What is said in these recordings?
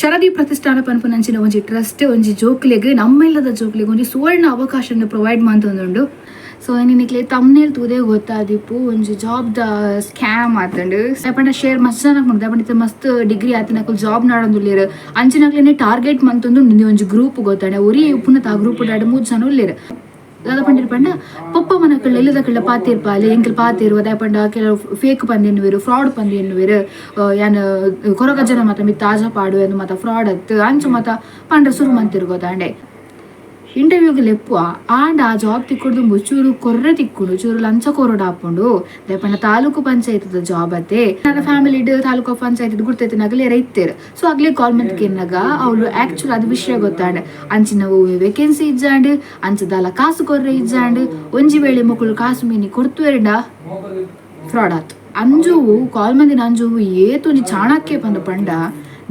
Sharadi ಪ್ರತಿಷ್ಠಾನ ಪನ್ಪುನಂಚಿನ ಒಂಜಿ trust ಒಂಜಿ ಜೋಕ್ಲೆಗ್, ನಮ್ಮ ಇಲ್ಲದ ಜೋಕ್ಲೆಗ್ ಒಂಜಿ ಸುವರ್ಣ ಅವಕಾಶನ ಪ್ರೊವೈಡ್ ಮಂತೊಂದುಂಡು. ಸೊ ನಿಕ್ಲೆ ತಮ್ನೇಲ್ ತೂದೇ ಗೊತ್ತಾದಿಪ್ಪು, ಒಂಜಿ ಜಾಬ್ ದ ಸ್ಕ್ಯಾಮ್ ಆತಂಡು. ಪಂಡ ಶೇರ್ ಮಸ್ತ್ ಜನ ಪಂಡ ಇತ್ತೆ ಮಸ್ತ್ ಡಿಗ್ರಿ ಆತಿನಕುಲು ಜಾಬ್ ನಾಡೊಂದುಲ್ಲೆರ್. ಅಂಚಿನಕ್ಲೆನೆ ಟಾರ್ಗೆಟ್ ಮಂತೊಂದು ಒಂಜಿ ಗ್ರೂಪ್ ಗೊತ್ತಾಂಡ. ಒರಿ ಉಪ್ಪುನತ ಆ ಗ್ರೂಪ್ ಎರಡು ಮೂರು ಜನ ಉಲ್ಲೆರ್. ದಾದ ಪಂಡಿರ್ ಪಂಡ, ಪೊಪ್ಪ ಮನಕಳ್ಳ ಇಲ್ಲದಕಳ್ಳ ಪಾತಿರ್ಪಾಲೆ, ಎಂಕಲ್ ಪಾತಿರು ಅದೇ ಪಂಡ ಕೆಲವು ಫೇಕ್ ಪಂದ್ ಎನ್ನುವೆರು, ಫ್ರಾಡ್ ಪಂದ್ ಎನ್ನುವೆರು. ಯಾನ್ ಕೊರಗಜ್ಜನ ಮತ ಮಿತ್ತ ಆಜ ಪಾಡು ಎಂದು ಮತ ಫ್ರಾಡ್ ಅತ್ತು ಅಂಚು ಮತ ಪಂಡ್ರ ಸುರು ಮಂತಿರು ಗೊತ್ತಾಂಡೆ. ಇಂಟರ್ವ್ಯೂಗೆ ಲೆಪ್ಪುವ ಆಂಡ ಆ ಜಾಬ್ ತಿಕ್ಕೊಡ್ದು ಚೂರು ಕೊರ್ರೆ ತಿಕ್ಕುಂಡು, ಚೂರು ಲಂಚ ಕೊರೊಡು ಆಪುಂಡು. ಪಂಡ ತಾಲೂಕು ಪಂಚಾಯತ್ ಜಾಬ್ ಅತ್ತೆ. ನನ್ನ ಫ್ಯಾಮಿಲಿ ತಾಲೂಕು ಪಂಚಾಯತ್ ಗುರ್ತೈತೆ, ನಗಲು ಇತ್ತೇರು. ಸೊ ಅಗ್ಲೇ ಕಾಲ್ ಮಂತ್ ಕೇನ್ನಾಗ ಅವಳು ಆಕ್ಚುಲ್ ಅದು ವಿಷಯ ಗೊತ್ತಾಂಡ್. ಅಂಚಿನ ವೇಕೆನ್ಸಿ ಇಜ್ಜಾಂಡ್, ಅಂಚದಾಲ ಕಾಸು ಕೊರ್ರೆ ಇಜ್ಜಾಂಡ್. ಒಂಜಿ ವೇಳೆ ಮಕ್ಕಳು ಕಾಸು ಮೀನಿ ಕೊಡ್ತುವೆರಡ ಫ್ರಾಡ್ ಆತು. ಅಂಜುವು ಕಾಲ್ ಮಂದಿನ ಅಂಜುವು ಏತೊಂಜಿ ಚಾಣಕ್ಯ ಪಂದು ಪಂಡ,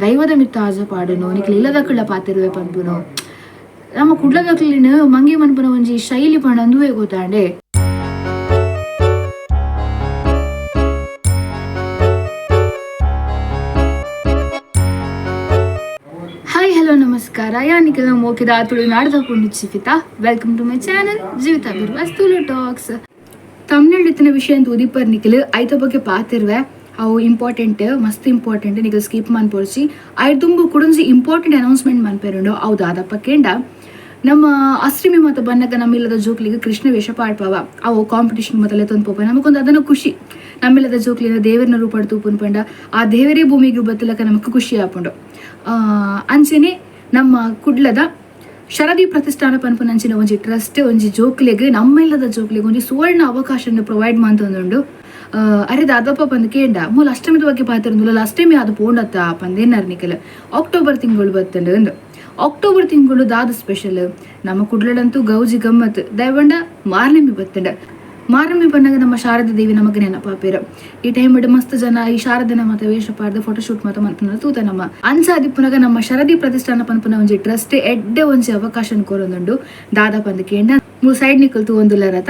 ದೈವದ ಮಿತ್ತ ಆಜ ಪಾಡುನು, ನಿಕ್ಲು ಇಲ್ಲದಕ್ಕಳ್ಳ ಪಾತಿರುವೆ ಪನ್ಪುನು. ನಮ್ಮ ಕುಡ್ಲದಕ್ಲಿನ ಮಂಗೆ ಮನ್ಪುನ ಒಂಜಿ ಶೈಲಿ ಪಂಡ ಅಂದುವೆ ಗೊತ್ತಾಂಡೆ. ಹಾಯ್, ಹಲೋ, ನಮಸ್ಕಾರ. ಯಾನಿಕೆಲ್ಲ ಮೋಕಿದ ತುಳುನಾಡ್ದ ಪುಂಡು Jeevitha. Welcome to my channel Jeevitha Birwas Tulu talks. Thumbnail ಇತ್ತಿನ ವಿಷಯ ಅಂತ ಉದಿಪರ್ ನಿಖಿಲ್ ಐತ ಬಗ್ಗೆ ಪಾತಿರುವೆ. ಅವು ಇಂಪಾರ್ಟೆಂಟ್, ಮಸ್ತ್ ಇಂಪಾರ್ಟೆಂಟ್, ನಿಖಲ್ ಸ್ಕಿಪ್ ಮನ್ಪೊಡ್ಚಿ. ಐದುಂಬು ಕುಡೊಂಜಿ ಇಂಪಾರ್ಟೆಂಟ್ ಅನೌನ್ಸ್ಮೆಂಟ್ ಮನ್ಪೆರುಂಡು. ಅವು ದಾದಪ್ಪ ಕೇಂಡ, ನಮ್ಮ ಅಷ್ಟಮಿ ಮತ್ತು ಬನ್ನಗ ನಮ್ಮ ಇಲ್ಲದ ಜೋಕ್ಲಿಗೆ ಕೃಷ್ಣ ವೇಷ ಪಾಡ್ಪವ. ಅವು ಕಾಂಪಿಟಿಷನ್ ಮೊದಲೇ ತಂದು ಪೋಪ. ನಮಗೊಂದು ಅದನ್ನು ಖುಷಿ, ನಮ್ಮಿಲ್ಲದ ಜೋಕ್ಲಿನ ದೇವರನ್ನ ರೂಪಾಡ್ ತೂಪುನ್ ಪಂಡ ಆ ದೇವರೇ ಭೂಮಿಗೆ ಬತ್ತಲಕ ನಮಕ್ ಖುಷಿ ಆಪುಂಡು. ಅಂಚನೆ ನಮ್ಮ ಕುಡ್ಲದ ಶರದಿ ಪ್ರತಿಷ್ಠಾನ ಪನ್ಪುನಂಚಿನ ಒಂಜಿ ಟ್ರಸ್ಟ್ ಒಂಜಿ ಜೋಕ್ಲೆಗ್, ನಮ್ಮ ಇಲ್ಲದ ಜೋಕ್ಲೆಗ್ ಒಂಜಿ ಸುವರ್ಣ ಅವಕಾಶನ ಪ್ರೊವೈಡ್ ಮಂತೊಂದುಂಡು. ಅರೆ ದಾದಪ್ಪ ಪಂದ್ ಕೇಂಡ, ಮೂಲ ಅಷ್ಟಮಿದ ಬಗ್ಗೆ ಪಾತಿರಂದುಲ್ಲ, ಅಷ್ಟಮಿ ಅದು ಪೋಂಡತ್ತ ಪಂದೇನಾರ್ ನಿಕಲ್. ಅಕ್ಟೋಬರ್ ತಿಂಗಳು ಬತ್ತಂಡು ಅಂದು. ಅಕ್ಟೋಬರ್ ತಿಂಗಳು ದಾದ ಸ್ಪೆಷಲ್? ನಮ್ಮ ಕುಡ್ಲಡಂತೂ ಗೌಜಿ ಗಮ್ಮತ್. ದಯವಂಡ ಮಾರ್ನೆಮಿ ಬತ್ತಂಡ. ಮಾರಮ್ಮಿ ಬಂದಾಗ ನಮ್ಮ ಶಾರದಾ ದೇವಿ ನಮಗೆ ನೆನಪಾಪೇರು. ಈ ಟೈಮ್ ಮಸ್ತ್ ಜನ ಈ ಶಾರದನ ಮತ ವೇಷ ಪಾಡ್ದು ಫೋಟೋಶೂಟ್ ಮತ ಮನ್ಪುನ ತೂತ ನಮ್ಮ. ಅಂಚಾದಿಪ್ಪುನಗ ನಮ್ಮ ಶರದಿ ಪ್ರತಿಷ್ಠಾನ ಪನ್ಪುನ ಒಂಜಿ ಟ್ರಸ್ಟ್ ಎಡ್ಡೆ ಒಂಜಿ ಅವಕಾಶ ಕೊರೊಂದುಂಡು. ದಾದ ಪಂದ್ ಕೇಂಡ, ಮೂರು ಸೈಡ್ ನಿಕಲ್ ತೂವೊಂದುಲ್ಲರತ.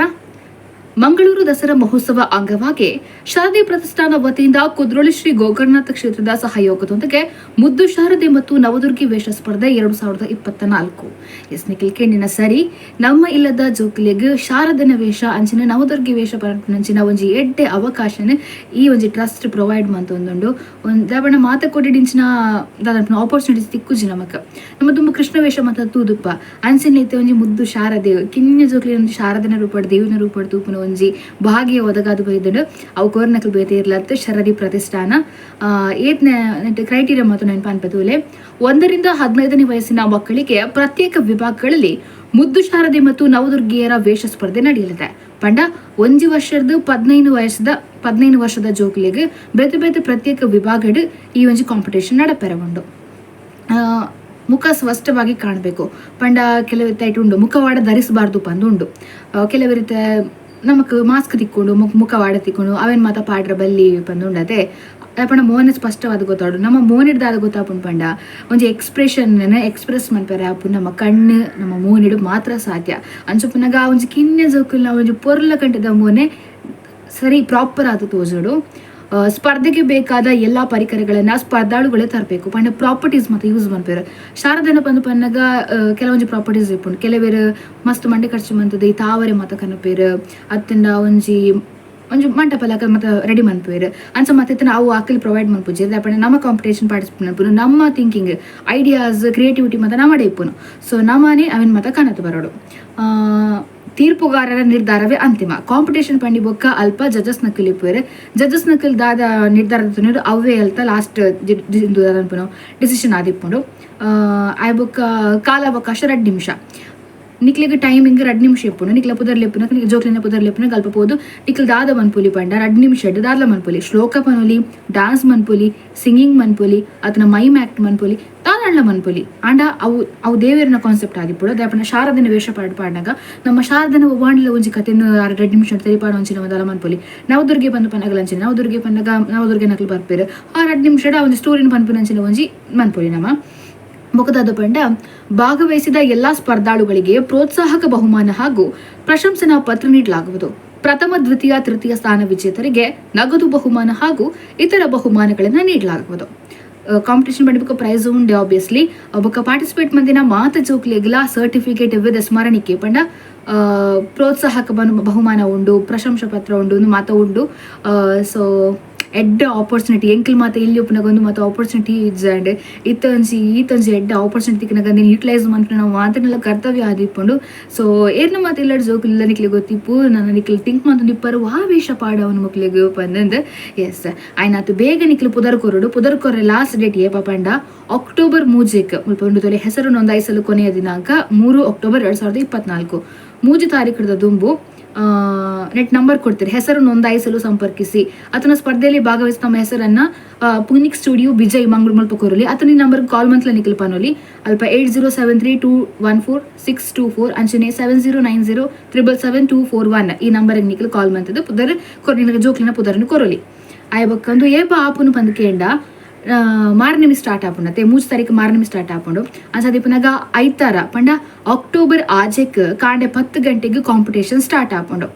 ಮಂಗಳೂರು ದಸರಾ ಮಹೋತ್ಸವ ಅಂಗವಾಗಿ ಶಾರದೆ ಪ್ರತಿಷ್ಠಾನ ವತಿಯಿಂದ ಕುದ್ರೋಳಿ ಶ್ರೀ ಗೋಕರ್ಣನಾಥ ಕ್ಷೇತ್ರದ ಸಹಯೋಗದೊಂದಿಗೆ ಮುದ್ದು ಶಾರದೆ ಮತ್ತು ನವದುರ್ಗಿ ವೇಷ ಸ್ಪರ್ಧೆ 2024. ಎಸ್ ನಿಖಿಲ್ ಕೇಂಡಿನ ಸರಿ, ನಮ್ಮ ಇಲ್ಲದ ಜೋಕ್ಲೆಗ್ ಶಾರದನ ವೇಷ ಅಂಚಿನ ನವದುರ್ಗಿ ವೇಷ ಪಂಚಿನ ಒಂಜಿ ಎಡ್ಡೆ ಅವಕಾಶನ ಈ ಒಂಜಿ ಟ್ರಸ್ಟ್ ಪ್ರೊವೈಡ್ ಮಂತೊಂದುಂಡು. ಒಂದು ಮಾತ ಕೊಟ್ಟಿಡಿಂಚಿನ ಆಪರ್ಚುನಿಟೀಸ್ ತಿಕ್ಕುಜಿ ನಮಕ್. ನಮ್ಮ ತುಂಬ ಕೃಷ್ಣ ವೇಷ ಮಾತ ತೂದುಪ್ಪ. ಅಂಚಿನ ಇತ್ತೆ ಒಂಜಿ ಮುದ್ದು ಶಾರದೆ, ಕಿನ್ಯ ಜೋಕ್ಲಿ ಒಂಜಿ ಶಾರದನ ರೂಪಡ್ ದೇವಿನ ರೂಪಡ್ ತೂಪುನ ಒಂಜಿ ಭಾಗ್ಯ ಒದಗಾದು ಬೈದುಂಡು. ಅವು ಕೋರ್ನಕಲ್ ಬೇತೆ ಇರ್ಲತ್ತು ಶರದಿ ಪ್ರತಿಷ್ಠಾನ. ಏತ್ನ ಕ್ರೈಟೀರಿಯಾ ಮತ್ತು ನೆನಪು ಅನ್ಪತೂಲೆ. 1ರಿಂದ 15ನೇ ವಯಸ್ಸಿನ ಮಕ್ಕಳಿಗೆ ಪ್ರತ್ಯೇಕ ವಿಭಾಗಗಳಲ್ಲಿ ಮುದ್ದು ಶಾರದೆ ಮತ್ತು ನವದುರ್ಗಿಯರ ವೇಷ ಸ್ಪರ್ಧೆ ನಡೆಯಲಿದೆ. ಪಂಡ ಒಂಜಿ ವರ್ಷದ 15 ವಯಸ್ಸದ 15 ವರ್ಷದ ಜೋಕ್ಲೆಗ್ ಬೇತೆ ಬೇತೆ ಪ್ರತ್ಯೇಕ ವಿಭಾಗಡ್ ಈ ಒಂಜಿ ಕಾಂಪಿಟೇಷನ್ ನಡಪೆರೆ ಉಂಡು. ಮುಖ ಸ್ಪಷ್ಟವಾಗಿ ಕಾಣಬೇಕು. ಪಂಡ ಕೆಲವು ಉಂಡು, ಮುಖವಾಡ ಧರಿಸಬಾರ್ದು ಪಂದು ಉಂಡು. ಕೆಲವು ರೀತಿ ನಮಕ್ ಮಾಸ್ಕ್ ತಿಕ್ಕೊಂಡು ಮುಖವಾಡ ತಿಕ್ಕೊಂಡು ಅವೇನ್ ಮಾತ ಪಾಡ್ರ ಬಲ್ಲಿ ಪಂದುಂಡತೆ. ಪಂಡ ಮೋನೆ ಸ್ಪಷ್ಟವಾದ ಗೊತ್ತಾಡು. ನಮ್ಮ ಮೋನಿಡ್ದಾದ ಗೊತ್ತಾಪುಂಡು. ಪಂಡ ಒಂಜಿ ಎಕ್ಸ್ಪ್ರೆಷನ್ ಎಕ್ಸ್ಪ್ರೆಸ್ ಮನ್ಪೆರೆ ಆಪು ನಮ್ಮ ಕಣ್ಣು, ನಮ್ಮ ಮೋನಿಡು ಮಾತ್ರ ಸಾಧ್ಯ. ಅಂಚುಪುನಗ ಆ ಒಂಜಿ ಕಿನ್ಯ ಜೋಕುಲ್ನ ಒಂಜಿ ಪೊರ್ಲ ಕಂಟದ ಮೋನೆ ಸರಿ ಪ್ರಾಪರ್ ಆದ ತೋಜೋಡು. ಸ್ಪರ್ಧೆಗೆ ಬೇಕಾದ ಎಲ್ಲ ಪರಿಕರಗಳನ್ನ ಸ್ಪರ್ಧಾಳುಗಳೇ ತರಬೇಕು. ಪಂಡ ಪ್ರಾಪರ್ಟೀಸ್ ಮತ್ತೆ ಯೂಸ್ ಮನ್ಪೆರ್. ಶಾರದನ ಪಂದು ಪನ್ನಗ ಕೆಲವೊಂಜಿ ಪ್ರಾಪರ್ಟೀಸ್ ಇಪ್ಪುಂಡು. ಕೆಲವೇರು ಮಸ್ತ್ ಮಂಡೆ ಖರ್ಚು ಮಂತದ ಈ ತಾವರೆ ಮತ ಕನಪೇರು, ಅತ್ತಂಡ ಒಂಜಿ ಒಂಜಿ ಮಂಟಪ ಲೆಕ್ಕ ಮತ್ತೆ ರೆಡಿ ಮನ್ಪುವೆರ್. ಅಂಚ ಮತ್ತೆ ಅವು ಅಕಲ್ ಪ್ರೊವೈಡ್ ಮನ್ಪುಜಿ. ಪಂಡ ನಮ್ಮ ಕಾಂಪಿಟೇಷನ್ ಪಾರ್ಟಿಸಿಪೇಟ್ ಮನ್ಪುನು, ನಮ್ಮ thinking, ideas, creativity ಮತ್ತೆ ನಮ್ಮಡೆ ಇಪ್ಪುನು. ಸೊ ನಮ್ಮನೆ ಅವಿನ ಮತ ಕನತು ಬರೋಡು. ತೀರ್ಪುಗಾರರ ನಿರ್ಧಾರವೇ ಅಂತಿಮ. ಕಾಂಪಿಟೇಷನ್ ಪಂಡಿ ಬೊಕ್ಕ ಅಲ್ಪ ಜಡ್ಜಸ್ ನಕಲ್ ಇಪ್ಪುವೆರ್. ಜಡ್ಜಸ್ ನಕಲ್ ದಾದ ನಿರ್ಧಾರ ಅವೇ ಅಲ್ತ ಲಾಸ್ಟ್ ಡಿಸಿಷನ್ ಆದಿಪ್ಪುಂಡು. ಆಯ್ ಬೊಕ್ಕ ಕಾಲಾವಕಾಶ 2 ನಿಮಿಷ. ನಿಕ್ಲೆಗ್ ಟೈಮಿಂಗ್ 2 ನಿಮಿಷ ಇಪ್ಪುಂಡು. ನಿಕ್ಲ ಪುದರ್ ಲೆಪ್ಪುನ, ಜೋಕ್ಲಿನ ಪುದರ್ ಲೆಪ್ಪುನ ಅಲ್ಪ ಪೋದು ನಿಕ್ಲ ದಾದ ಮನ್ಪುಲಿ ಪಂಡ 2 ನಿಮಿಷ ದಾದಲ ಮನ್ಪುಲಿ. ಶ್ಲೋಕ ಪನೊಲಿ, ಡಾನ್ಸ್ ಮನ್ಪುಲಿ, ಸಿಂಗಿಂಗ್ ಮನ್ಪುಲಿ, ಅತನ ಮೈಮ್ ಆಕ್ಟ್ ಮನ್ಪುಲಿ, ದಾದಾಂಡ್ಲ ಮನ್ಪುಲಿ. ಆಂಡ ಅವು ಅವು ದೇವರನ ಕಾನ್ಸೆಪ್ಟ್ ಆದಿಪ್ಪುಡು. ಅದೇ ಶಾರದನ ವೇಷ ಪಾಡ್ ಪಾಡ್ನಾಗ ನಮ್ಮ ಶಾರದನ ಒವ್ವಾಂಡ್ಲ ಒಂಜಿ ಕತೆನ್ 2 ನಿಮಿಷ ತೆರಿಪಾಡ ಒಂಚಿನ ದಾಲ ಮನ್ಪುಲಿ. ನವದುರ್ಗೆ ಬಂದು ಪನ್ನಗಲ ಅಂಚಿನ ನವದುರ್ಗೆ ಪನ್ನಗ ನವದುರ್ಗೆ ನಕಲು ಬರ್ಪೇರು. ಆ 2 ನಿಮಿಷ ಒಂಜಿ ಸ್ಟೋರಿನ ಪನ್ಪುನಂಚಿನ ಒಂಜಿ ಮನ್ಪುಲಿ ನಮ್ಮ. ಬೊಕದಾದ ಪಂಡ, ಭಾಗವಹಿಸಿದ ಎಲ್ಲಾ ಸ್ಪರ್ಧಾಳುಗಳಿಗೆ ಪ್ರೋತ್ಸಾಹಕ ಬಹುಮಾನ ಹಾಗೂ ಪ್ರಶಂಸನಾ ಪತ್ರ ನೀಡಲಾಗುವುದು. ಪ್ರಥಮ, ದ್ವಿತೀಯ, ತೃತೀಯ ಸ್ಥಾನ ವಿಜೇತರಿಗೆ ನಗದು ಬಹುಮಾನ ಹಾಗೂ ಇತರ ಬಹುಮಾನಗಳನ್ನು ನೀಡಲಾಗುವುದು. Competition ಪಂಡ ಪ್ರೈಸ್ ಉಂಡೆ ಆಬ್ವಿಯಸ್ಲಿ. ಬೊಕ್ಕ ಪಾರ್ಟಿಸಿಪೇಟ್ ಮಂದಿನ ಮಾತ ಜೋಕ್ಲೆಗ್ಲ ಸರ್ಟಿಫಿಕೇಟ್ ವಿತ್ ಸ್ಮರಣಿಕೆ ಪಂಡ ಪ್ರೋತ್ಸಾಹಕ ಬಹುಮಾನ ಉಂಡು, ಪ್ರಶಂಸಾ ಪತ್ರ ಉಂಡು, ಉಂದು ಮಾತ ಉಂಡು. ಸೊ ಎಡ್ಡೆ ಆಪರ್ಚುನಿಟಿ. ಎಂಕಲ್ ಮಾತ ಇಲ್ಲಿ ಉಪ್ಪುನಗ ಒಂದು ಮಾತ ಆಪರ್ಚುನಿಟಿ ಇಜ್ಜಾಂಡ್. ಇತ್ತೊಂಜಿ ಈತೊಂಜಿ ಎಡ್ಡೆ ಆಪರ್ಚುನಿಟಿ ತಿಕ್ಕನಗ ನೀನು ಯೂಟಿಲೈಸ್ ಮನ್ಪುನ ನಾವು ಮಾತನೆಲ್ಲ ಕರ್ತವ್ಯ ಆದಿಪ್ಪುಂಡು. ಸೊ ಏರ್ನ ಮಾತ ಇಲ್ಲಡ್ ಜೋಕುಲು ನಿಕ್ಲೆ ಗೊತ್ತಿಪ್ಪು, ನನ್ನ ನಿಕ್ಲೆ ಥಿಂಕ್ ಮಂತೊಂದು ಇಪ್ಪರು ವಾ ವೇಷ ಪಾಡವನು ಮೊಕ್ಲೆಗ್ ಪಂದಂದ್. ಎಸ್, ಆಯ್ನಾತ್ ಬೇಗ ನಿಕ್ಲು ಪುದರ್ ಕೊರೊಡು. ಪುದರ್ ಕೊರ್ರೆ ಲಾಸ್ಟ್ ಡೇಟ್ ಏಪ ಪಂಡ ಅಕ್ಟೋಬರ್ 3ಕ್. ಮುಲ್ಪ ಉಂಡು ತೊಲೆ, ಹೆಸರು ನೋಂದಾಯಿಸಲು ಕೊನೆಯ ದಿನಾಂಕ 3 ಅಕ್ಟೋಬರ್ 2024. 3 ತಾರೀಕುದ ದುಂಬು ನೆಟ್ ನಂಬರ್ ಕೊಡ್ತಾರೆ, ಹೆಸರು ನೋಂದಾಯಿಸಲು ಸಂಪರ್ಕಿಸಿ. ಆತನ ಸ್ಪರ್ಧೆಯಲ್ಲಿ ಭಾಗವಹಿಸಿ ತಮ್ಮ ಹೆಸರನ್ನ ಪುನಿಕ್ ಸ್ಟುಡಿಯೋ, ವಿಜಯ್, ಮಂಗಳೂರು ಮುಲ್ಪ ಕೊರಲಿ. ಆತನ ಈ ನಂಬರ್ ಕಾಲ್ ಮಂತ್ಲ ನಿಕಲ್ ಪನೊಲಿ. ಅಲ್ಪ 8073214624 ಅಂಚನೆ 7090777241, ಈ ನಂಬರ್ಗೆ ನಿಕಲ್ ಕಾಲ್ ಮಂತದ್ದು ಪುದರ್ ಕೊರ್, ನಿನಗೆ ಜೋಕ್ಲಿನ ಪುದರನ್ನು ಕೊರಲಿ. ಆಯ ಬೊಕ್ಕಂದು ಏಪ ಆಪುನು ಪಂದ್ ಕೇಂಡ, ಮಾರ್ನೆಮಿ ಸ್ಟಾರ್ಟ್ ಆಪುಂಡು. 3 ತಾರೀಕು ಮಾರ್ನೆಮಿ ಸ್ಟಾರ್ಟ್ ಆಪುಂಡು. ಅಂಚ ಐತಾರ ಪಂಡ ಅಕ್ಟೋಬರ್ 6ಕ್ ಕಾಂಡೆ 10 ಗಂಟೆಗೆ ಕಾಂಪಿಟೇಷನ್ ಸ್ಟಾರ್ಟ್ ಆಪುಂಡು.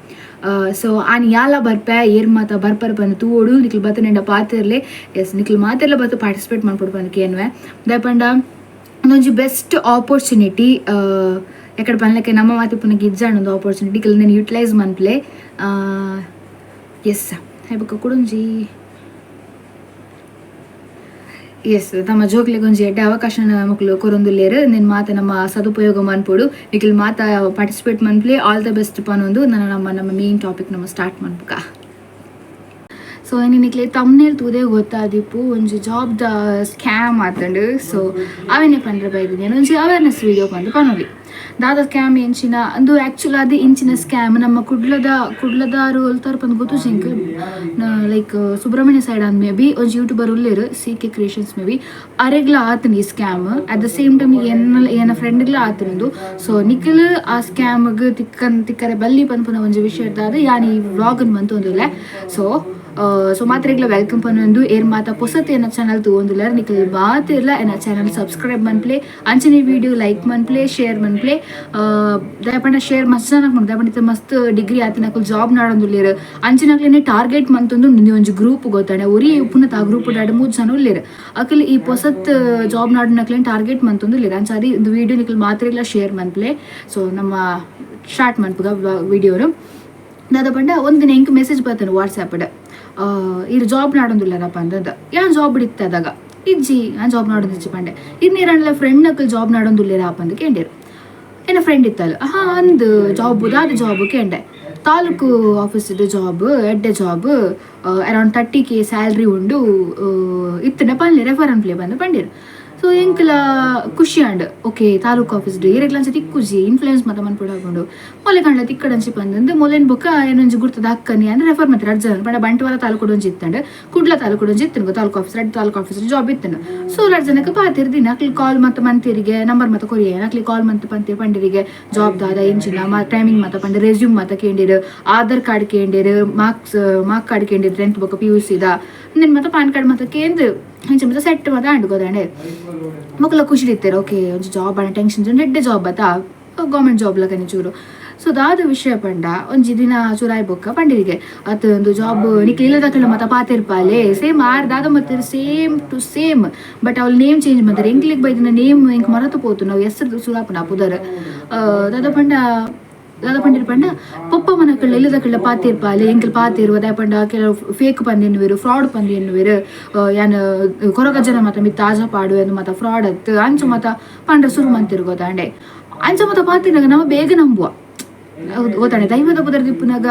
ಸೊ ಆನ್ ಯಾಲ ಬರ್ಪೆ, ಏರ್ ಮಾತ ಬರ್ಪರ್ ಬಂದು ತೂವೊಡು. ನಿಕ್ಲು ಬತ್ತು ನೆಂಡ ಪಾತಿರ್ಲೆ. ಎಸ್, ನಿಕ್ಲು ಮಾತೆಲ್ಲ ಬತ್ತು ಪಾರ್ಟಿಸಿಪೇಟ್ ಮಾಡ್ಕೊಡು ಬಂದು ಕೇನ್ವೆ. ದಾಯೆ ಪಂಡ ಒಂದೊಂಜಿ ಬೆಸ್ಟ್ ಆಪರ್ಚುನಿಟಿ. ಎಕಡೆ ಪನ್ಲಕ್ಕೆ ನಮ್ಮ ಮಾತು ಪುನಃ ಇಜ್ಜಾಂಡ್ ಒಂದು ಆಪರ್ಚುನಿಟಿ ಕೆಲವು నేను ಯೂಟಿಲೈಸ್ ಮನ್ಪ್ಲೆ. ಎಸ್, ಬೊಕ್ಕ ಕುಡೊಂಜಿ, ಎಸ್, ತಮ್ಮ ಜೋಕ್ಲೆಗ್ ಒಂಜಿ ಎಡ್ಡೆ ಅವಕಾಶ ಮೊಕ್ಲು ಕೊರೊಂದುಲ್ಲೆರ್. ನಿನ್ ಮಾತ ನಮ್ಮ ಸದುಪಯೋಗ ಮನ್ಪೊಡು. ನಿಕ್ಲು ಮಾತ ಪಾರ್ಟಿಸಿಪೇಟ್ ಮನ್ಪ್ಲೆ. All the best ಪನೊಂದು ನನ್ನ ನಮ್ಮ ನಮ್ಮ ಮೇನ್ ಟಾಪಿಕ್ ನಮ್ಮ ಸ್ಟಾರ್ಟ್ ಮನ್ಪುಕ. ಸೊ ನಿಕ್ಲೆ ತಮ್ನೇಲ್ ತೂದೆ ಗೊತ್ತಾದಿಪ್ಪು, ಒಂಜಿ ಜಾಬ್ ದ ಸ್ಕ್ಯಾಮ್ ಆತಂಡು. ಸೊ ಅವೇನೆ ಪಂಡ್ರೆ ಬೈದಿನಿ, ಒಂಜಿ ಅವೇರ್ನೆಸ್ ವಿಡಿಯೋ ಪಂದ್ ಪನೊಲಿ. ದಾದ ಸ್ಕ್ಯಾಮ್, ಎಂಚಿನ ಅಂದು? ಆ್ಯಕ್ಚುಲ್ ಅದು ಇಂಚಿನ ಸ್ಕ್ಯಾಮ್ ನಮ್ಮ ಕುಡ್ಲದಾರು ಒಲ್ತಾರ ಪಂದ್ ಗೊತ್ತು ಜಿಂಕ್, ಲೈಕ್ ಸುಬ್ರಹ್ಮಣ್ಯ ಸೈಡ್ ಅಂದ್ ಮೇ ಬಿ. ಒಂಜಿ ಯೂಟ್ಯೂಬರ್ ಉಲ್ಲೇರು, C K creations may be. ಅರೆಗ್ಲ ಆತನ ಈ scam. At the same time ಎನ್ನ ಏನ ಫ್ರೆಂಡ್ಗ್ಲ ಆತನದು. ಸೊ ನಿಖಿಲ್ ಆ ಸ್ಕ್ಯಾಮ್ಗೆ ತಿಕ್ಕನ್ ತಿಕ್ಕರೆ ಬಲ್ಲಿ ಪನ್ಪುನ ಒಂಜಿ ವಿಷಯ ಇರ್ತಾದ ಯಾನ್ ಈ ವ್ಲಾಗ್ ಮಂತೊಂದುಲ್ಲೆ. ಸೊ ಸೊ ಮಾತ್ರೆಗ್ಲ welcome ಪನ್ನೊಂದು, ಏರ್ ಮಾತ ಪೊಸತ್ ಎನ್ನ ಚಾನಲ್ ತೂವೊಂದುಲ್ಲೆರ್, ನಿಕಲ್ ಬಾತಿರ್ಲ ಎನ್ನ ಚಾನಲ್ ಸಬ್ಸ್ಕ್ರೈಬ್ ಮನ್ಪ್ಲೆ. ಅಂಚನೆ ವಿಡಿಯೋ ಲೈಕ್ ಮನ್ಪ್ಲೆ, ಶೇರ್ ಮನ್ಪ್ಲೆ. ದಯಪಂಡ ಶೇರ್ ಮಸ್ತ್ ಜನ ದಯಪಂಡ ಮಸ್ತ್ ಡಿಗ್ರಿ ಆತಿನಕುಲು ಜಾಬ್ ನಾಡೊಂದುಲ್ಲೆರ್. ಅಂಚಿನಕ್ಲೆನೆ ಟಾರ್ಗೆಟ್ ಮಂತೊಂದು ಒಂಜಿ ಗ್ರೂಪ್ ಗೊತ್ತಾಂಡೆ. ಒರಿ ಪುನಃ ಆ ಗ್ರೂಪ್ ಡಾಡ್ 3 ಜನ ಉಲ್ಲೆರ್. ಅಕಲ್ ಈ ಪೊಸತ್ ಜಾಬ್ ನಾಡುನಕ್ಲೆನ್ ಟಾರ್ಗೆಟ್ ಮಂತೊಂದುಲ್ಲೆರ್. ಅಂಚಾದ್ ಇಂದು ವಿಡಿಯೋ ನಿಕಲ್ ಮಾತ್ರೆಗ್ಲ ಶೇರ್ ಮನ್ಪ್ಲೆ. ಸೊ ನಮ್ಮ ಸ್ಟಾರ್ಟ್ ಮನ್ಪುಗ ವಿಡಿಯೋನು. ದಾದ ಪಂಡ, ಒಂದಿನ ಎಂಕ್ ಮೆಸೇಜ್ ಬರ್ತಾನೆ ವಾಟ್ಸಾಪ್. ಇರ್ ಜಾಬ್ ನಾಡೊಂದುಲ್ಲಾರಪ್ಪ ಅಂತಂದ. ಯಾನ್ ಜಾಬ್ ಇತ್ತದಾಗ ಇಜ್ಜಿ, ನಾನು ಜಾಬ್ ನಾಡೊಂದಿಜ್ಜಿ ಪಂಡೆ. ಇರ್ ನೀರಣ್ಣ ಫ್ರೆಂಡ್ ನಕಲ್ ಜಾಬ್ ನಾಡೊಂದುಲ್ಲೇರಪ್ಪ ಅಂತ ಕೇಂಡಿರು. ಏನ ಫ್ರೆಂಡ್ ಇತ್ತಲ್ಲ, ಹಾ ಅಂದ್. ಜಾಬ್ ದಾದ ಜಾಬ್ ಕೇಂಡೆ. ತಾಲೂಕು ಆಫೀಸ್ ಜಾಬ್, ಎಡ್ಡೆ job, around 30K salary ಉಂಡು, ಇತ್ತಂಡ ಪನ್ಲೆ, ರೆಫರ್ ಅನ್ಪ್ಲೆ ಬಂದು ಪಂಡಿರು. ಸೊ ಎಂಕಲ ಖುಷಿ and okay, taluk office ಏರೆಗ್ಲಂಚ ತಿಕ್ಕುಜಿ, influence ಮತ ಮನ್ಪುಡು ಹಾಕೊಂಡು ಮೊಲೆ ಕಂಡ ತಿಕ್ಕಡಂಚಿ ಬಂದಂದು ಮೊಲೆನ್ ಬೊಕ್ಕ ಏನೊಂಜಿ ಗುರ್ತದ ಅಕ್ಕನಿ ಅಂದ್ರೆ ರೆಫರ್ ಮತ್ತೆ ರಡ್ಡ್ ಜನ. ಪಂಡ ಬಂಟ್ವಾಳ ತಾಲೂಕು ಒಂಜಿ ಇತ್ತಂಡ್, ಕುಡ್ಲ ತಾಲೂಕು ಒಂಜಿ ಇತ್ತಂಡು. ತಾಲೂಕು ಆಫೀಸ್, ರಡ್ಡ್ ತಾಲೂಕು ಆಫೀಸ್ ಜಾಬ್ ಇತ್ತಂಡು. ಸೊ ರಡ್ಡ್ ಜನಕ್ಕೆ ಪಾತಿರ್ದಿನ ಅಕ್ಲಿ ಕಾಲ್ ಮತ್ತೆ ಮಂತಿರಿಗೆ ನಂಬರ್ ಮತ್ತೆ ಕೊರಿಯೆ. ಅಕ್ಲಿ ಕಾಲ್ ಮಂತ್ ಪಂತಿರ್ ಪಂಡಿರಿಗೆ ಜಾಬ್ ದಾದ ಎಂಚಿನ ಟೈಮಿಂಗ್ ಮತ ಪಂಡ ರೆಸ್ಯೂಮ್ ಮತ ಕೇಂಡಿರು, ಆಧಾರ್ ಕಾರ್ಡ್ ಕೇಂಡಿರು, ಮಾರ್ಕ್ ಕಾರ್ಡ್ ಕೇಂಡಿರು, 10th ಬೊಕ್ಕ ಪಿಯುಸಿದ ನಿನ್ ಮತ್ತೆ ಪಾನ್ ಕಾರ್ಡ್ ಮತ್ತೆ ಕೇಂದ್ ಇಂಚ ಮತ್ತೆ ಸೆಟ್ ಮತ್ತೆ ಅಂಡ್ ಗೊತ್ತಾಂಡೆ. ಮೊಕಲ ಖುಷಿ ಇತ್ತಾರೆ, ಓಕೆ ಒಂಜಿ ಜಾಬ್ ಅಣ್ಣ ಟೆನ್ಷನ್, ಎಡ್ಡೆ ಜಾಬ್ ಆತ, ಗೌರ್ಮೆಂಟ್ ಜಾಬ್ ಲಕನೆ ಚೂರು. ಸೊ ದಾದ ವಿಷಯ ಪಂಡ, ಒಂಜಿ ದಿನ ಚೂರಾಯ್ ಬೊಕ್ಕ ಪಂಡಿರಿಗೆ ಅತ್ ಒಂದು ಜಾಬ್ ನಿಕ್ಲೆ ಇಲ್ಲದಕ್ಕಲ್ಲ ಮತ ಪಾತಿರ್ಪಾಲೆ. ಸೇಮ್ ಆರ್ ದಾದ ಮತ್ತೆ same to same, but ಅವ್ಳ ನೇಮ್ ಚೇಂಜ್ ಮಾಡ್ತಾರೆ. ಎಂಕ್ಲಿಗ್ ಬೈದಿನ ನೇಮ್ ಎಂಕ್ ಮರತು ಪೋತು. ನಾವು ಹೆಸರು ಸುರಾಪನ ಪುದರ್. ದಾದ ಪಂಡ, ದಾದ ಪಂಡಿರ್ ಪಂಡ, ಪೊಪ್ಪ ಮನಕಳ್ಳ ಇಲ್ಲದಕ್ಕಳ್ಳ ಪಾತಿರ್ಪಾಲೆ, ಎಂಕಲ್ ಪಾತಿರುವ ದಾಯ ಪಂಡ ಕೆಲವು ಫೇಕ್ ಪಂದ್ ಎನ್ನುವೆರು, ಫ್ರಾಡ್ ಪಂದ್ ಎನ್ನುವೆರು, ಯಾನ್ ಕೊರಗ ಜನ ಮತ ಮಿತ್ತ ಆಜ ಪಾಡು ಎಂದು ಮತ ಫ್ರಾಡ್ ಅತ್ತು ಅಂಚು ಮತ ಪಂಡ್ರ ಸುರು ಮಂತಿರು ಗೊತ್ತಾಂಡೆ. ಅಂಚ ಮತ ಪಾತಿನಾಗ ನಮ್ಮ ಬೇಗ ನಂಬುವ ಗೊತ್ತಾಂಡೆ. ದೈವದ ಪುದರ್ ದಿಪ್ಪುನಾಗ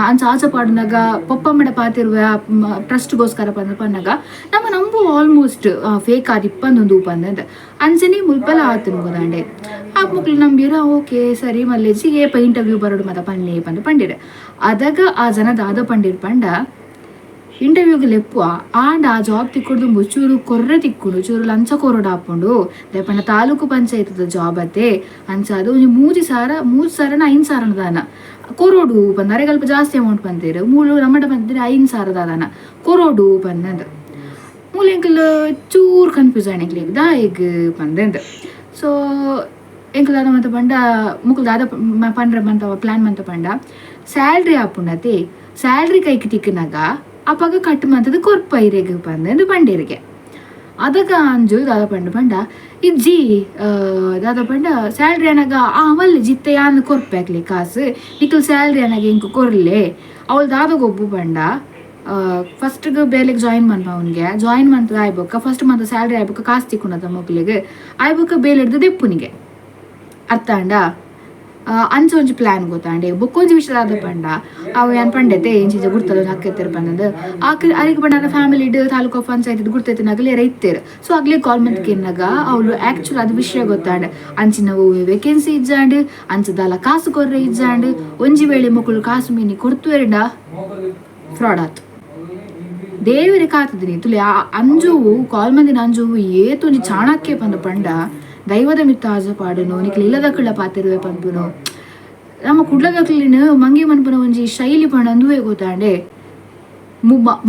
ಅಂಚ ಆಚ ಪಾಡುನಾಗ ಪೊಪ್ಪಮ್ಮಡ ಪಾತಿರುವ ಟ್ರಸ್ಟ್ಗೋಸ್ಕರ ಪಂದ ಪನ್ನಾಗ ನಮ್ಮ ನಂಬು ಆಲ್ಮೋಸ್ಟ್ ಫೇಕ್ ಆದಿಪ್ಪಂದೊಂದು ಪಂದಂತ. ಅಂಚನೆ ಮುಲ್ಪಲ ಆತನು ಗೊತ್ತಾಂಡೆ. ಆ ಮುಕ್ಳು ನಂಬಿರ, ಓಕೆ ಸರಿ ಮಲ್ಲೇಜಿ, ಏಪ ಇಂಟರ್ವ್ಯೂ ಬರೋಡು ಮತ ಪನ್ನೆ ಪಂದು ಪಂಡಿರ. ಅದಾಗ ಆ ಜನ ದಾದ ಪಂಡಿರ್ ಪಂಡ, ಇಂಟರ್ವ್ಯೂಗೆ ಲೆಪ್ಪು ಆಂಡ ಆ ಜಾಬ್ ತಿಕ್ಕೊಡ್ದು ಚೂರು ಕೊರ್ರೆ ತಿಕ್ಕೊಂಡು ಚೂರು ಲಂಚ ಕೊರಡು ಹಾಕೊಂಡು. ಪಂಡ ತಾಲೂಕು ಪಂಚಾಯತ್ ಜಾಬ್ ಅತ್ತೆ, ಅಂಚ ಅದು ಒಂಜಿ 3 ಸಾರ, 3 ಸಾವಿರನ 5 ಸಾವಿರ ದಾನ ಕೊರೋಡು ಪಂದ. ಅರೆಗಲ್ಪ ಜಾಸ್ತಿ ಅಮೌಂಟ್ ಬಂದಿರು ಮೂಲು ನಮ್ಮಡ ಬಂದಿರ 5 ಸಾವಿರ ದಾನ ಕೊರೋಡು ಬಂದಂದು. ಮೂಲ ಎಂಕಲ್ ಚೂರು ಕನ್ಫ್ಯೂಸ್ ಆಯ್ತು, ಎಂಕ್ಲೆಗ್ ದಾಯೆಗ್ ಪಂದೆಂದು. ಸೊ ಎಂಕಲ್ ದಾದ ಮಂತ ಪಂಡ, ಮುಕುಲ್ ದಾದ ಪಂಡ್ರೆ ಮಂತ ಪ್ಲಾನ್ ಮಂತ ಪಂಡ, ಸ್ಯಾಲ್ರಿ ಆಪುಂಡತಿ, ಸ್ಯಾಲ್ರಿ ಕೈಗೆ ತಿಕ್ಕನಾಗ ಅಪಗ ಕಟ್ ಮಂತದ ಕೊರ್ಪ ಇರೆಗ್ ಪಂದೆಂದು ಪಂಡಿರಿಗೆ. ಅದಗ ಅಂಜು ದಾದ ಪಂಡ ಪಂಡ ಇಜ್ಜಿ ದಾದ ಪಂಡ ಸ್ಯಾಲ್ರಿ ಅನಗ ಆ ಮಲ್ಲೆ ಜಿತ್ತೆ ಯಾನ್ ಕೊರ್ಪೆ ಅಕ್ಲೆ ಕಾಸು ನಿಕಲ್ ಸ್ಯಾಲ್ರಿ ಅನಗ ಇಂಕ್ ಕೊರ್ಲೆ ಅವಳು ದಾದ ಗೊಬ್ಬು ಪಂಡ ಫಸ್ಟ್ಗೆ ಬೇಲೆಗೆ ಜಾಯಿನ್ ಮನ್ಪ ಅವನಿಗೆ ಜಾಯಿನ್ ಮಂತದ ಆಯ್ಬೊಕ್ಕ first month salary ಆಯ್ಬೊಕ್ಕ ಕಾಸು ತಿಕ್ಕುನದ ಮೊಕ್ಲೆಗ್ ಆಯ್ಬೊಕ್ಕ ಬೇಲೆ ಹಿಡ್ದು ದೆಪ್ಪುನಿಗೆ ಅರ್ಥ ಆಂಡ ಅಂಚ ಒಂಜಿ ಪ್ಲಾನ್ ಗೊತ್ತಾಂಡೆ ಬೊಕ್ಕೊಂಜಿ ವಿಷಯ ದಾದ ಪಂಡ ಅವು ಯಾನ್ ಪಂಡೆತೆ ಇಂಚಿಂಚ ಗುರ್ತದ ಹಕ್ಕೆತ್ತೆರ್ ಪಂಡಂದು ಆಕ್ ಅರೆಗ್ ಪಂಡ ಫ್ಯಾಮಿಲಿ ತಾಲೂಕು ಪಂಚಾಯತ್ ಗುರ್ತೈತೆ ನಗಲು ಏರ ಇತ್ತೆರ್ ಸೊ ಅಗ್ಲೆ ಕಾಲ್ ಮಂತ್ ಕೇನ್ನಗ ಅವಳು ಆಕ್ಚುಲ್ ಅದು ವಿಷಯ ಗೊತ್ತಾಂಡ್ ಅಂಚಿನ ವೇಕೆನ್ಸಿ ಇಜ್ಜಾಂಡ್ ಅಂಚ ಕಾಸು ಕೊರ್ರೆ ಇಜ್ಜಾಂಡ್ ಒಂಜಿ ವೇಳೆ ಮೊಕುಲು ಕಾಸು ಮೀನಿ ಕೊರ್ತುವೆರ್ಡ ಫ್ರಾಡ್ ಆತು ದೇವರೇ ಕಾತದಿನಿ ತುಲೆ ಆ ಅಂಜುವು ಕಾಲ್ ಮಂದಿನ ಅಂಜುವು ಏತೊಂಜಿ ಚಾಣಕ್ಯ ಪಂದು ಪಂಡ ದೈವದ ಮಿತ್ತ ಆಜ ಪಾಡುನು ನಿಕ್ಲು ಇಲ್ಲದಕ್ಕಳ ಪಾತಿರುವೆ ಪನ್ಪುನು ನಮ್ಮ ಕುಡ್ಲದಕ್ಲಿನ ಮಂಗೆ ಮನ್ಪುನ ಒಂಜಿ ಶೈಲಿ ಪಂಡ ಅಂದುವೆ ಗೊತ್ತಾಂಡೆ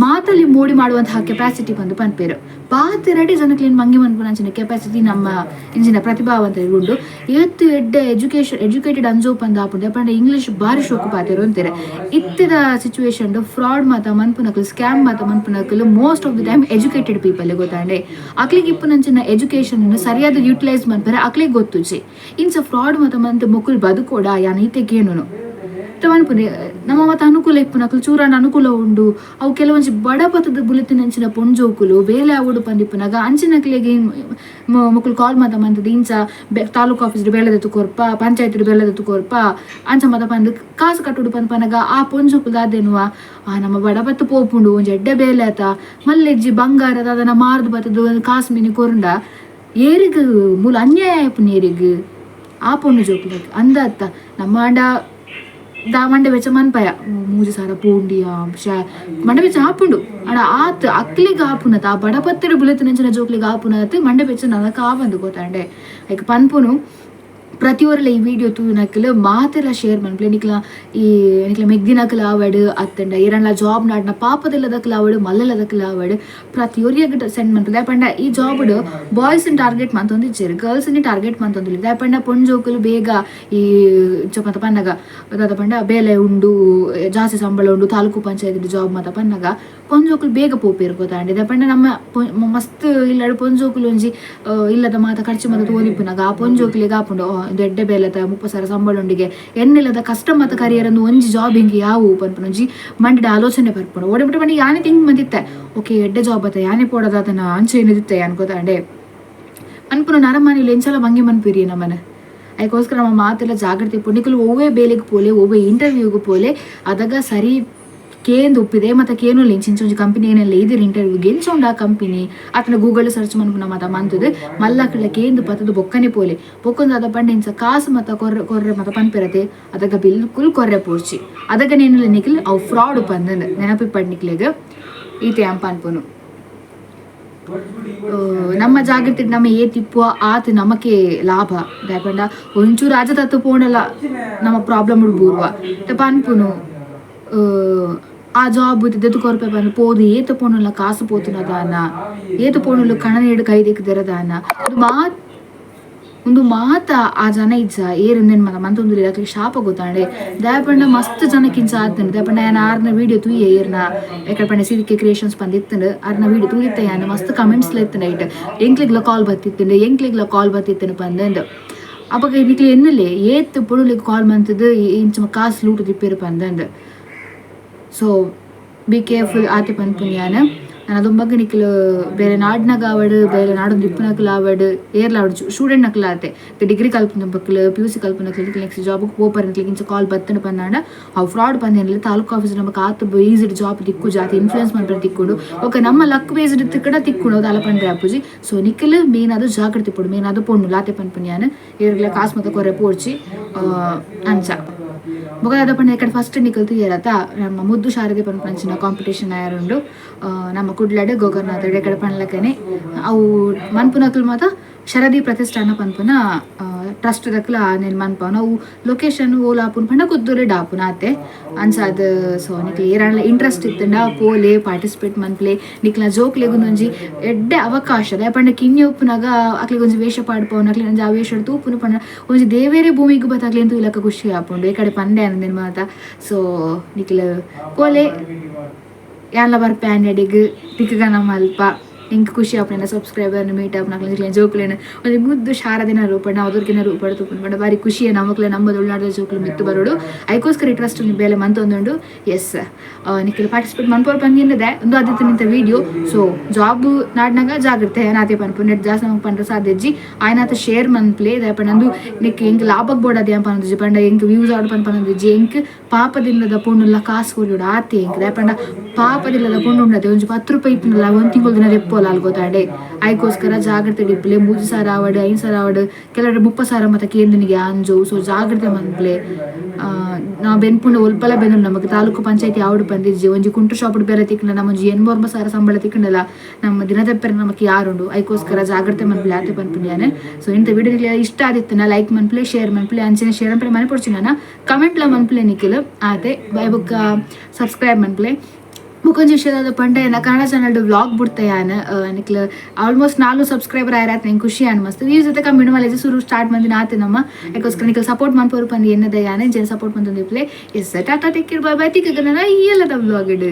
ಮಾತಲ್ಲಿ ಮೋಡಿ ಮಾಡುವಂತಹ ಕೆಪಾಸಿಟಿ ಬಂದು ಪನ್ಪೇರು ಪಾತೆರಡೆ ಜನಕ್ಲೇನ್ ಮಂಗೆ ಮನ್ಪುನ ಅಂಚಿನ ಕೆಪಾಸಿಟಿ ನಮ್ಮ ಇಂಚಿನ ಪ್ರತಿಭಾವಂತ ಉಂಡು ಏತ್ ಎಡ್ಡೆ ಎಜುಕೇಶನ್ ಎಜುಕೇಟೆಡ್ ಅಂಜೋ ಪಂದ ಆಪುಂಡು ಪಂಡ ಇಂಗ್ಲಿಷ್ ಬಾರಿ ಶೋಕು ಪಾತೆರು ಅಂತಾರೆ ಇತ್ತಿದ ಸಿಚುವೇಶನ್ ಫ್ರಾಡ್ ಮಾತ ಮನ್ಪುನಕಲು ಸ್ಕ್ಯಾಮ್ ಮಾತ ಮನ್ಪುನಕಲು most of the time educated people ಗೊತ್ತಾಂಡೆ ಅಕ್ಲಿಗೆ ಇಪ್ಪುನಂಚಿನ ಎಜುಕೇಶನ್ ಸರಿಯಾದ ಯೂಟಿಲೈಸ್ ಮನ್ಪರೆ ಅಕ್ಲಿಗೆ ಗೊತ್ತುಜಿ ಇಂಚ ಫ್ರಾಡ್ ಮಾತ ಮಂತ್ ಮೊಕುಲ್ ಬದುಕೋಡ ಯಾನ್ ಈತೆಗೇನುನು ಮನ್ಪುನೆ ನಮ್ಮ ಮತ್ತ ಅನುಕೂಲ ಇಪ್ಪುನಕುಲು ಚೂರಾಂಡ ಅನುಕೂಲ ಉಂಡು ಅವು ಕೆಲವೊಂಜಿ ಬಡಪತದ ಬುಲೆತಿನಂಚಿನ ಪೊಂಜೋಕುಲು ಬೇಲೆ ಆವೊಡು ಪಂದಿಪ್ಪುನಗ ಅಂಚಿನಕ್ಲೆಗ್ ಮೊಕುಲು ಕಾಲ್ ಮಾತ ಮಂತುದು ಇಂಚ ತಾಲೂಕು ಆಫೀಸ್ ಬೇಲೆದತ್ತು ಕೊರ್ಪ ಪಂಚಾಯತ್ ಬೇಲೆದತ್ತು ಕೊರ್ಪ ಅಂಚ ಮಾತ ಪಂದ್ ಕಾಸು ಕಟ್ಟುಡು ಪನ್ಪನಗ ಆ ಪೊಂಜೋಕುಲು ದಾದೆನುವ ಆ ನಮ್ಮ ಬಡಪತ್ತು ಪೋಪುಂಡು ಒಂಜಿ ಎಡ್ಡೆ ಬೇಲೆ ಆತ ಮಲ್ಲೆಜ್ಜಿ ಬಂಗಾರ ದಾದನ ಮಾರ್ದು ಬತ್ತದು ಕಾಸು ಮಿನಿ ಕೊರುಂಡ ಏರಿಗ್ ಮೂಲ ಅನ್ಯಾಯ ಆಯ್ಪುನ ಏರಿಗ್ ಆ ಪೊಣ್ಣು ಜೋಕುಲೆಗ್ ಅಂದ ಅತ್ತ ನಮ್ಮ ಆಂಡ ದಾ ಮಂಡೆ ಬೆಚ್ಚ ಮನ್ಪಯ ಮೂಜಿ ಸಾರ ಪೋಂಡಿಯ ಶಾ ಮಂಡೆ ಬೆಚ್ಚ ಆಪುಂಡು ಅಡ ಆತ್ ಅಕ್ಲಿಗ್ ಆಪುನತ ಆ ಬಡಪತ್ತೆಡ್ ಬುಲೆತಿನಂಚಿನ ಜೋಕ್ಲಿಗ್ ಆಪುನತ್ ಮಂಡೆ ಬೆಚ್ಚ ನನಕ ಆವಂದು ಗೊತ್ತಾಂಡೆ ಐಕ್ ಪನ್ಪುನು ಪ್ರತಿಯೊರಲ ಈ ವಿಡಿಯೋ ತೂನಕಲು ಮಾತೆಲ್ಲ ಶೇರ್ ಮನ್ಪುಲೆ ನಿಕ್ಲ ಈ ನಿಕ್ಲ ಮೆಗ್ದಿನಕಲ್ ಆವಡ್ ಅತ್ತಂಡ ಏರನ್ಲ ಜಾಬ್ ನಾಡ್ನ ಪಾಪದಿಲ್ಲದಕಲ್ ಆವಡ್ ಮಲ್ಲಲ್ಲದಕಲ್ ಆವಡ್ ಪ್ರತಿಯೊರಿಯಗ್ ಸೆಂಡ್ ಮನ್ಪುಲೆ ದಾಯೆ ಪಂಡ ಈ job boys target ಮಂತೊಂದಿಜ್ಜೆರ್ girls target ಮಂತೊಂದುಲ್ಲೆರ್ ದಾಯೆ ಪಂಡ ಪೊಂಜೋಕುಲು ಬೇಗ ಈ ಮಾತ ಪನ್ನಗ ದಾದ ಪಂಡ ಬೇಲೆ ಉಂಡು ಜಾಸ್ತಿ ಸಂಬಳ ಉಂಡು ತಾಲೂಕು ಪಂಚಾಯತ್ ಜಾಬ್ ಮಾತ ಪನ್ನಗ ಪೊಂಜೋಕುಲು ಬೇಗ ಪೋಪೆರ್ ಗೊತ್ತಾಂಡ್ ದಾಯೆ ಪಂಡ ನಮ್ಮ ಮಸ್ತ್ ಇಲ್ಲಡ್ ಪೊಂಜೋಕುಲು ಒಂಜಿ ಇಲ್ಲದ ಮಾತ ಖರ್ಚು ಮಾತ ತೋನಿಪ್ಪುನಗ ಆ ಪೊಂಜೋಕುಲೆಗ್ ಆಪುಂಡು ದೊಡ್ಡ ಬೇಲೆದ 30,000 ಸಂಬಳ ಉಂಡಿಗೆ ಎನ್ನೆಲ್ಲದ ಕಷ್ಟ ಮಾತ ಕರಿಯರ್ ಒಂಜಿ ಜಾಬ್ ಹಿಂಗೆ ಯಾವು ಪನ್ಪುನ ಒಂಜಿ ಮಂಡಿಡ ಆಲೋಚನೆ ಬರ್ಪುಂಡು ಓಡಿಬಿಟ್ಟು ಪಂಡ ಯಾನೆ ತಿಂಗ್ ಮಂದಿತ್ತೆ ಓಕೆ ಎಡ್ಡೆ ಜಾಬ್ ಅತ್ತ ಯಾನೆ ಪೋಡದ ಅದನ್ನ ಅಂಚೆ ಏನಿದಿತ್ತೆ ಅನ್ಕೋತಾಂಡೆ ಅನ್ಪುನ ನರಮಾನಿಲು ಎಂಚಲ ಮಂಗೆ ಮನ್ಪಿರಿ ನಮ್ಮನೆ ಅದಕ್ಕೋಸ್ಕರ ನಮ್ಮ ಮಾತೆಲ್ಲ ಜಾಗ್ರತೆ ಇಪ್ಪು ಒವ್ವೇ ಬೇಲೆಗ್ ಪೋಲೆ ಒವ್ವೇ ಇಂಟರ್ವ್ಯೂಗೆ ಪೋಲೆ ಅದಾಗ ಸರಿ ಕೇಂದ್ ಉಪ್ಪಿದೆ ಮತ್ತೆ ಕೇನು ಇಂಚಿಂಚ ಒಂಜಿ ಕಂಪನಿ ಏನೆಲ್ಲ ಇದಿರ್ ಇಂಟರ್ವ್ಯೂಗೆ ಎಂಚ ಉಂಡು ಆ ಕಂಪನಿ ಅತನ ಗೂಗಲ್ ಸರ್ಚ್ ಮನ್ಪುನ ಮಾತ ಮಂತುದು ಮಲ್ಲಕಳ್ಳ ಕೇಂದ್ ಪತ್ತದು ಬೊಕ್ಕನೆ ಪೋಲೆ ಬೊಕ್ಕೊಂದು ಅದ ಪಂಡ ಇಂಚ ಕಾಸು ಮತ ಕೊರ್ರೆ ಕೊರ್ರೆ ಮತ ಪನ್ಪಿರತೆ ಅದಗ ಬಿಲ್ಕುಲ್ ಕೊರ್ರೆ ಪೋರ್ಚಿ ಅದಗ ನೇನುಲ ನಿಕ್ಲ್ ಅವು ಫ್ರಾಡ್ ಪಂದಂದು ನೆನಪಿ ನಿಕ್ಲೆಗ್ ಈತೆ ಅಂಪ ಅನ್ಪುನು ನಮ್ಮ ಜಾಗೃತಿ ನಮ್ಮ ಏತಿಪ್ಪು ಆತ ನಮಕೆ ಲಾಭ ದಾಯೆ ಪಂಡ ಒಂಚೂರು ರಾಜತತ್ವ ಪೋಂಡಲ ನಮ್ಮ ಪ್ರಾಬ್ಲಮ್ ಬೂರ್ವ ಪನ್ಪುನು ಆ ಜಾಬ್ ದೆತ್ತು ಕೊರ್ಪೆ ಪಂದ್ ಪೋದು ಏತ ಪೋಣುಲ ಕಾಸು ಪೋತುನ ದಾನ ಏತ ಪೋಣುಲು ಕಣನೇಡು ಕೈ ದಿಕ್ಕದಿರ ದಾನ ಅದು ಮಾತ್ ಒಂದು ಮಾತ ಆ ಜನ ಇಜ್ಜ ಏರ್ ಮತ ಮಂತೊಂದು ಅಕ್ಲೆಗ್ ಶಾಪ ಗೊತ್ತಾಂಡೆ ದಾಯೆ ಪಂಡ ಮಸ್ತ್ ಜನಕ್ಕಿಂಚ ಆತುಂಡು ದಾಯೆ ಪಂಡ ಯಾನ್ ಆರ್ನ ವೀಡಿಯೋ ತೂಯೆ ಏರ್ನ ಎಕಡೆ ಪಂಡ ಸಿರಿಕೆ ಕ್ರಿಯೇಷನ್ಸ್ ಪಂದ್ ಇತ್ತುಂಡು ಆರ್ನ ವೀಡಿಯೋ ತೂದಿತ್ತೆ ಯಾನ್ ಮಸ್ತ್ ಕಮೆಂಟ್ಸ್ ಲ ಇತ್ತುಂಡು ಐಟ್ ಎಂಕ್ಲೆಗ್ಲ ಕಾಲ್ ಬತ್ತಿತ್ತುಂಡು ಎಂಕ್ಲೆಗ್ಲ ಕಾಲ್ ಬತ್ತಿತ್ತುಂಡು ಪಂದಂದು ಅಪಗ ನಿಕ್ಲೆ ಎನ್ನಲೆ ಏತ್ ಪೊಡುಲೆಗ್ ಕಾಲ್ ಮಂತುದು ಇಂಚ ಕಾಸು ಲೂಟು ದಿಪ್ಪೆರ್ ಪಂದಂದು so be careful ಆತೆ ಪನ್ಪುನಿ ಯಾನ್ ನನ ದುಂಬಗ್ ನಿಕ್ಲು ಬೇರೆ ನಾಡ್ನಾಗ ಆವಡ್ ಬೇರೆ ನಾಡೊಂದು ಇಪ್ಪುನಕುಲು ಆವಡ್ ಏರ್ಲ ಆವಡ್ ಸ್ಟೂಡೆಂಟ್ ನಕುಲು ಆತೆ ಡಿಗ್ರಿ ಕಲ್ಪುನ ಬಕ್ಲು P U C ಕಲ್ಪುನಕ್ಲು next ಜಾಬ್ಗೆ ಪೋಪರ್ ನಿಕ್ಲೆಗ್ ಇಂಚ ಕಾಲ್ ಬತ್ತುಂಡು ಪಂದಾಂಡ ಅವು ಫ್ರಾಡ್ ಪಂದೇನಿಲ್ಲ ತಾಲೂಕು ಆಫೀಸ್ ನಮಕ್ ಆತ್ ಈಸಿ ಜಾಬ್ ತಿಕ್ಕು ಜಾತಿ ಇನ್ಫ್ಲೂಯೆನ್ಸ್ ಮನ್ಪೆರೆ ತಿಕ್ಕುಂಡು ಬೊಕ ನಮ್ಮ ಲಕ್ ಬೇಸ್ಡ್ ತಿಕ್ಕಡ ತಿಕ್ಕುಂಡು ದಾಲ ಪಂಡ್ರೆ ಆಪುಜಿ ಸೊ ನಿಕ್ಲು ಮೇನ್ ಆದ್ ಜಾಗ್ರತೆ ಇಪ್ಪೊಡು ಮೇನ್ ಆದ್ ಪೊಣ್ಣು ಲಾತೆ ಪನ್ಪುನಿ ಯಾನ್ ಏರೆಗ್ಲ ಕಾಸ್ ಮಾತ ಕೊರ್ರೆ ಪೋಡ್ಚಿ ಅಂಚ ಬೊಕ ದಾದ ಪಂಡ ಇಕಡೆ ಫಸ್ಟ್ ನಿಕಲ್ ತೂಯರತ ನಮ್ಮ ಮುದ್ದು ಶಾರದೆ ಪನ್ಪುನಂಚಿನ ಕಾಂಪಿಟೇಷನ್ ಆಯರುಂಡು ನಮ್ಮ ಕುಡ್ಲಡ್ ಗೋಕರ್ಣಾಥ ಎಕಡೆ ಪನ್ಲಕನೆ ಅವು ಮನ್ಪುನಕುಲು ಮಾತ ಶರದಿ ಪ್ರತಿಷ್ಠಾನ ಪನ್ಪುನ ಟ್ರಸ್ಟ್ ದಕ್ಲ ನೆನ್ ಮನ್ಪುನ ಅವು ಲೊಕೇಶನ್ ಓಲು ಆಪುನ ಪಂಡ ಕುದ್ದೂರು ಆಪುನ ಆತೆ ಅಂಚಾದ್ ಸೊ ನಿಕ್ಲ್ ಏರಾಂಡಲ ಇಂಟ್ರೆಸ್ಟ್ ಇತ್ತುಂಡ ಪೋಲೆ ಪಾರ್ಟಿಸಿಪೇಟ್ ಮನ್ಪುಲೆ ನಿಕ್ಲ್ನ ಜೋಕ್ಲೆಗ್ ಒಂಜಿ ಎಡ್ಡೆ ಅವಕಾಶ ದಾಯೆ ಪಂಡ ಕಿನ್ನಿ ಉಪ್ಪುನಗ ಅಕ್ಲೆಗ್ ಒಂಜಿ ವೇಷ ಪಾಡ್ಪವುನ ಅಕ್ಲೆಗ್ ಒಂಜಿ ಆ ವೇಷಡ್ ತೂಪುನು ಪಂಡ ಒಂಜಿ ದೇವೇರೆ ಭೂಮಿಗ್ ಬತ್ತ ಅಕ್ಲೆನ್ ತೂಯಿಲಕ ಖುಷಿ ಆಪುಂಡು ಈ ಕಡೆ ಪಂಡೆ ಆನಂದಿನ ಮಾತ ಸೊ ನಿಕ್ಲ್ ಪೋಲೆ ಯಾನ್ಲ ಬರ್ಪೆ ಆಂಡೆಡಿಗ್ ತಿಕ್ಕುಗ ನಮ್ಮ ಅಲ್ಪ. ಎಂಕ್ ಖುಷಿ ಆಪುಂಡು ಸಬ್ಸ್ಕ್ರೈಬರ್ನ ಮೀಟ್ ಆಪುನ ಜೋಕುಲೆನ ಒಂಜಿ ಮುದ್ದು ಶಾರದಿನ ರೂಪ ನಾವು ದುರ್ಗಿನ ರೂಪ ತೂಪುಂಡು ಪಂಡ ಬಾರಿ ಖುಷಿಯ ನಮಕ್ಲೆ ನಮ್ಮ ತುಳುನಾಡದ ಜೋಕುಲು ಮಿತ್ತು ಬರೋಡು. ಐಕೋಸ್ಕರ ಟ್ರಸ್ಟ್ ಬೇಲೆ ಮಂತೊಂದುಂಡು. ಎಸ್, ನಿಕ್ಲು ಪಾರ್ಟಿಸಿಪೇಟ್ ಮನ್ಪೋರು ಪಂದಿನದೆ ಒಂದು ಆದಿತ್ತ ನಿಂತ ವಿಡಿಯೋ. ಸೊ ಜಾಬ್ ನಾಡ್ನಾಗ ಜಾಗ್ರತೆ ಏನಾತೆ ಪನ್ಪು ನೆಟ್ ಜಾಸ್ತಿ ನಮಗೆ ಪಂಡ್ರೆ ಸಾಧ್ಯ ಇಜ್ಜಿ. ಆಯ್ನಾತ ಶೇರ್ ಮನ್ಪ್ಲೆ ದಾಯೆ ನಿಕ್ ಎಂಕ್ ಲಾಭಕ್ ಬೋಡಾದ ಏನ್ ಪನೊಂದಿಜ್ಜಿ ಪಂಡ ಎಂಕ್ ವ್ಯೂಸ್ ಆಡ್ ಪನ್ ಪನೊಂದಿಜ್ಜಿ. ಎಂಕ್ ಪಾಪದಿಲ್ಲದ ಪೊಣ್ಣುಲ್ಲ ಕಾಸು ಕೊರ್ಯೋಡು ಆತೆ ಎಂಕ್. ದಾಯೆ ಪಂಡ ಪಾಪದಿಲ್ಲದ ಪೊಣ್ಣು ಉಂಡತೆ ಒಂಜಿ 10 ರೂಪಾಯಿ ಇತ್ತಿನಲ್ಲ ಒಂದು ತಿಂಗಳು ದಿನ ದೆಪ್ಪೋಲ ಅಲ್ ಗೊತ್ತಾಡೆ. ಐಕೋಸ್ಕರ ಜಾಗ್ರತೆ ಡಿಪ್ಲೆ. 3,000 ಆವಡ್, 5,000 ಆವಡ್, ಕೆಲವರು 30,000 ಮತ್ತೆ ಕೇಂದ್ರನಿಗೆ ಅಂಜು. ಸೊ ಜಾಗ್ರತೆ ಮನ್ಪ್ಲೆ. ನಾವು ಬೆನ್ಪುಂಡ ಒಲ್ಪಲ ಬೆನ್ನು ನಮಗೆ ತಾಲೂಕು ಪಂಚಾಯತಿ ಆವಡು ಬಂದಿಜ್ಜಿ. ಒಂಜಿ ಕುಂಟು ಶಾಪ್ ಬೇರೆ ತಿಕ್ಕಂಡ ನಮ್ಮ ಒಂಜಿ 80,000 ಸಂಬಳ ತಿಕ್ಕಂಡಲ್ಲ ನಮ್ಮ ದಿನದಪ್ಪರೆ ನಮಕ್ ಯಾರುಂಡು. ಐಕೋಸ್ಕರ ಜಾಗ್ರತೆ ಮನ್ಪ್ಲೆ ಆತೆ ಪನ್ಪುಂಡಿಯಾನೆ. ಸೊ ಇಂಥ ವಿಡಿಯೋ ಇಷ್ಟ ಆದಿತ್ತನ ಲೈಕ್ ಮನ್ಪ್ಲೆ, ಶೇರ್ ಮನ್ಪ್ಲೆ, ಅಂಚಿನ ಶೇರ್ ಮನ್ಪ್ಲೆ ಮನೆ ಪೊಡ್ಚಿ ಕಮೆಂಟ್ಲ ಮನ್ಪ್ಲೆ ನಿಖಿಲ್ ಆತೆ ಬೈ. ಬುಕ್ಕ ಸಬ್ಸ್ಕ್ರೈಬ್ ಮನ್ಪ್ಲೆ. ಬುಕ್ಕೊಂಜಿ ವಿಷಯದ ಪಂಡ ಏನ ಕನ್ನಡ ಚಾನಲ್ ವ್ಲಾಗ್ ಬಿಡ್ತೆ ಯಾನ್. ನಿಕ್ಲ ಆಲ್ಮೋಸ್ಟ್ 4 ಸಬ್ಸ್ಕ್ರೈಬರ್ ಆಯ್ರಾತ್, ನಂಗೆ ಖುಷಿ ಆನ್ ಮಸ್ತ್. ವ್ಯೂಸ್ ಜೊತೆ ಕಮ್ಮಿ ಮಲೇಜ್ ಶುರು ಸ್ಟಾರ್ಟ್ ಮಂದಿನ ಆತೆ ನಮ್ಮ. ಯಾಕೋಸ್ಕರ ನಿಕ್ಲ ಸಪೋರ್ಟ್ ಮನ್ಪೋರು ಪಂದು ಎನ್ನದ ಯಾನೆ ಜನ ಸಪೋರ್ಟ್ ಮಂತೊಂದು. Yes, tata, take care, bye bye. ತಿಕ್ಕ ಎಲ್ಲದ ವ್ಲಾಗ್ ಇಡು.